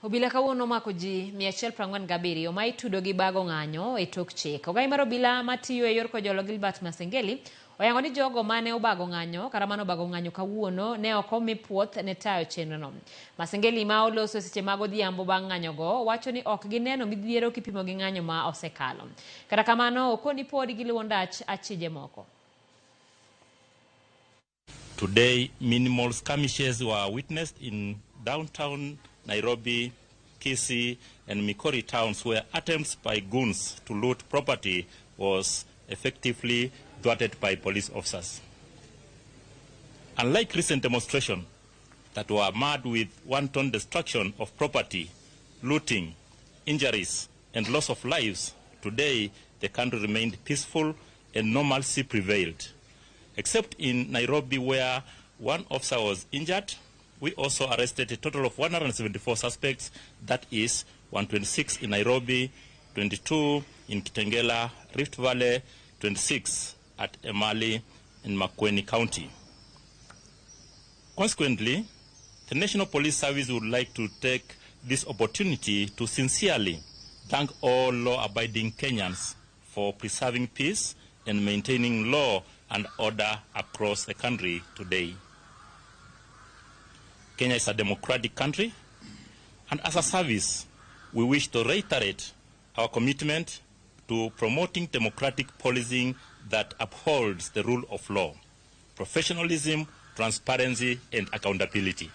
Obila kawuono omako ji 147 ma itudo gi bago ng'anyo e tok chik. Ogai mar obila matiyo e yor kojolo Gilbert Masengeli oyango ni jogo mane obago ng'anyo kata mane obago ng'anyo kawuono ne ok omi puoth ne tayo chenrono. Masengeli ma oloso e seche mag odhiambo bang' ng'anyogo wacho ni ok gineno midhiero kipimo gi ng'anyo ma osekalo. Kata kamano okoni pod giluwo ndach achije moko. Today, minimal skirmishes were witnessed in downtown Nairobi, Kisii, and Migori towns where attempts by goons to loot property was effectively thwarted by police officers. Unlike recent demonstrations that were marred with wanton destruction of property, looting, injuries, and loss of lives, today the country remained peaceful and normalcy prevailed. Except in Nairobi, where one officer was injured, we also arrested a total of 174 suspects, that is 126 in Nairobi, 22 in Kitengela, Rift Valley, 26 at Emali in Makueni County. Consequently, the National Police Service would like to take this opportunity to sincerely thank all law-abiding Kenyans for preserving peace and maintaining law and order across the country today. Kenya is a democratic country, and as a service, we wish to reiterate our commitment to promoting democratic policing that upholds the rule of law, professionalism, transparency, and accountability.